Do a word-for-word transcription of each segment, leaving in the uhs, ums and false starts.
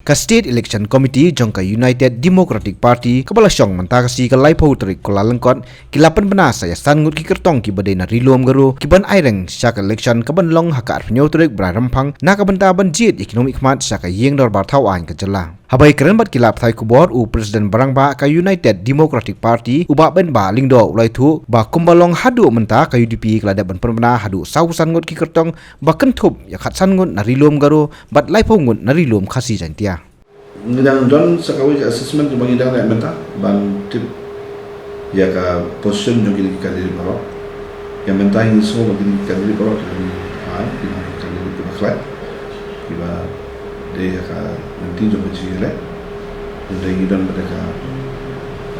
Ka State Election Committee jong ka United Democratic Party kaba la shong mynta ka sngi ka laiphew tarik Kyllalyngkot, ki la pynbna sa ïa san ngut ki kyrtong kiba dei na Ri Lum Garo kiban aireng sha ka election kaban long ha ka arphew tarik Bnai Rymphang, na ka bynta ban jied ïa ki nongmihkhmat sha ka Ïing Dorbar Thaw Aiñ ka jylla. Haba ïakren bad ki lad pathai khubor, u President ba rangbah ka United Democratic Party, u Bah Benbah Lyngdoh, u la ïathuh ba kumba long haduh mynta, ka U D P ka la dep ban pynbna haduh sawphew san ngut ki kyrtong, ba kynthup ïa khatsan ngut na Ri Lum Garo bad laiphew ngut na Ri Lum Khasi Jaiñtia. Ngi dang don sa kawei ka assessment kaba ngi dang leh mynta ban tip ïa ka position jong kine ki candidate baroh. Ïa mynta ngi sngew ba kine ki candidate baroh ki dang, ah, kine ki candidate kiba khlaiñ, kiba dei ïa ka lynti jong ka jingïaleh. Hynrei ngi don bad ka,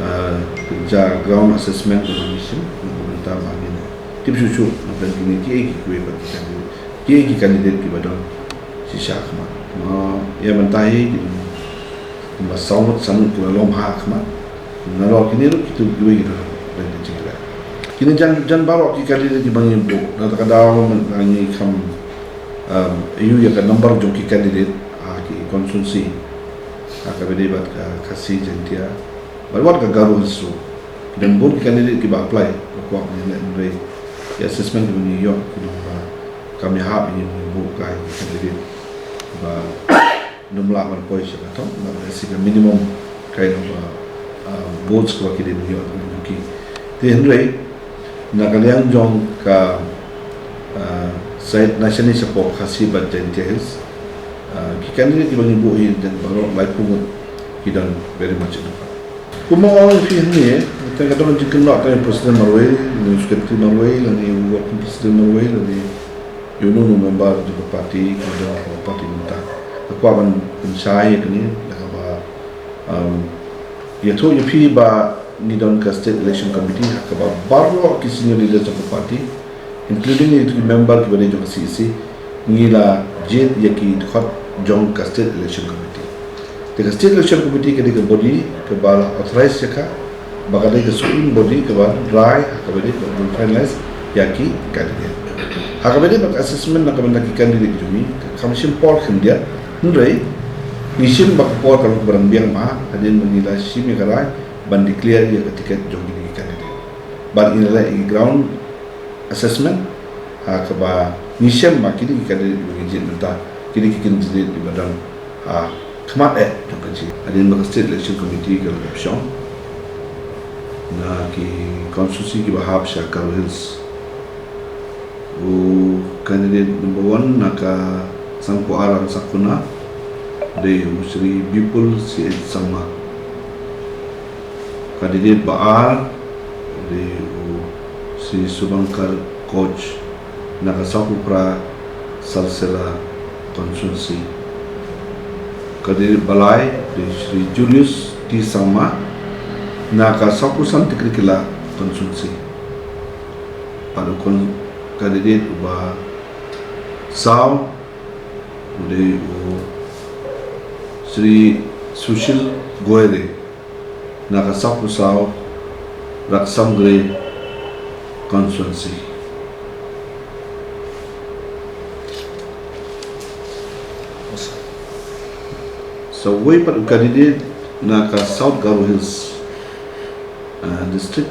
ah, ka ground assessment kaba ngi shim, na ka bynta ba ngin tip shuh shuh na bynta kine kiei ki kiwei pat ki candidate, kiei ki candidate kiba don shisha khmat. Nga, ïa mynta hi ki don kumba saw ngut, san ngut kiba long ha khmat. Nalor kine ruh kito kiwei ki don ha bynta jingïaleh. Kine jan, jan baroh ki candidate kiba ngi buh, na kata ka daw mynta ngi kham, um, ïoh ïa ka number jong ki candidate ha ki constituency, ha kaba dei bad ka Khasi Jaiñtia bad wat ka Garo Hills ruh. Ki don bun ki candidate kiba apply, ka kwah ngi leh, hynrei ïa assessment kiba ngi ïoh ki long ba kam ïahap ïa ngi ban buh kai ki candidate ba ym lah ban poi sha ka thong, namar ka minimum kind of, uh, uh, votes kaba ki dei ban ïoh na ki. Te hynrei na ka liang jong ka, uh, side na shane shapoh Khasi bad Jaiñtia Hills, uh, ki candidate kiba ngi buh hi dang baroh laiphew ngut, ki don very much in the fight. Kumba ong ïa phi hangne, tang ka don jingkynnoh tang ïa u President marwei, lane u Secretary marwei, lane u Working President marwei, lane ïa uno uno u member jong ka party, ka jong ka party mynta. Nga kwah ban pynshai ïa kane da kaba, um, ïathuh ïa phi ba ngi don ka State Election Committee ha kaba baroh ki senior leaders jong ka party, including ïa ki member kiba dei jong ka C E C, ngi la jied ïa ki dkhot jong ka State Election Committee. Te ka State Election Committee ka dei ka body kaba la authorize ïa ka, ba ka dei ka supreme body kaba rai ha kaba dei ban finalize ïa ki candidate. Ha kaba dei ban assessment na ka bynta ki candidate jong ngi, kam shim por khyndiat, hynrei ngi shim ba ka por ka long kaba dang biang bha, hadien ba ngi la shim ïa ka rai ban declare ïa ka ticket jong kine ki candidate. Bad ngi la leh ïa ki ground assessment, ha kaba ngi shem ba kine ki candidate kiba ngi jied mynta, kine ki candidate kiba don ha khmat eh jong ka jing. Hadien ba ka State Election Committee ka la dep shong, na ki constituency kiba hap sha Garo Hills, u candidate number one na ka Sangpur Aram Sakuna, dei u Shri Bipul C H Sangma. Candidate ba ar dei u Shri Subhankar Koch na ka Sawphew Phra Sarsela constituency. Candidate ba lai dei Shri Julius T Sangma na ka Sawphew San Tikrikilla constituency. Bad u candidate uba saw u dei u Shri Sushil Goire na ka Sawphew Saw Raksam Gre constituency. Sa uwei pat u candidate na ka South Garo Hills, uh, district,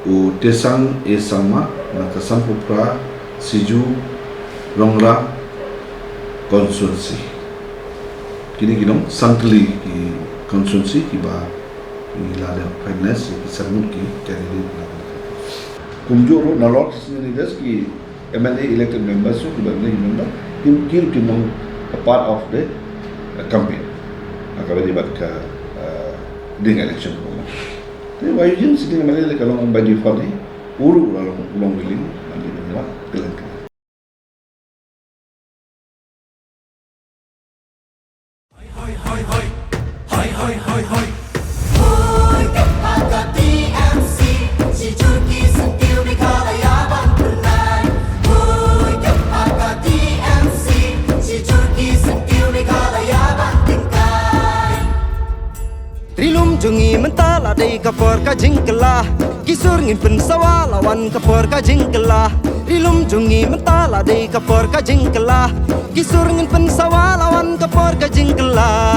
u Tesang A Sangma na ka Sawphew Phra Siju Rongra constituency. Kine ki long san tylli ki constituency kiba ngi la dep finalize ïa ki san ngut ki candidate na. Kumjuh ruh nalor ki senior leaders, ki M L A elected members ruh kiba M L A member, ki, ki ruh ki long a part of the, uh, campaign ha kaba dei bad ka, uh, ding election. Te ba ïohi shisien, M L A ka long by default hi, u ruh u la long, long willing ban ïa ban ïa kylleng kylleng. Ri lum jong ngi mynta la dei ka por ka jingkylla. Ki sur ngin pynsawa la wan ka por ka jingkylla. Ri lum jong ngi mynta la dei ka por ka jingkylla. Ki sur ngin pynsawa la wan ka por ka jingkylla. la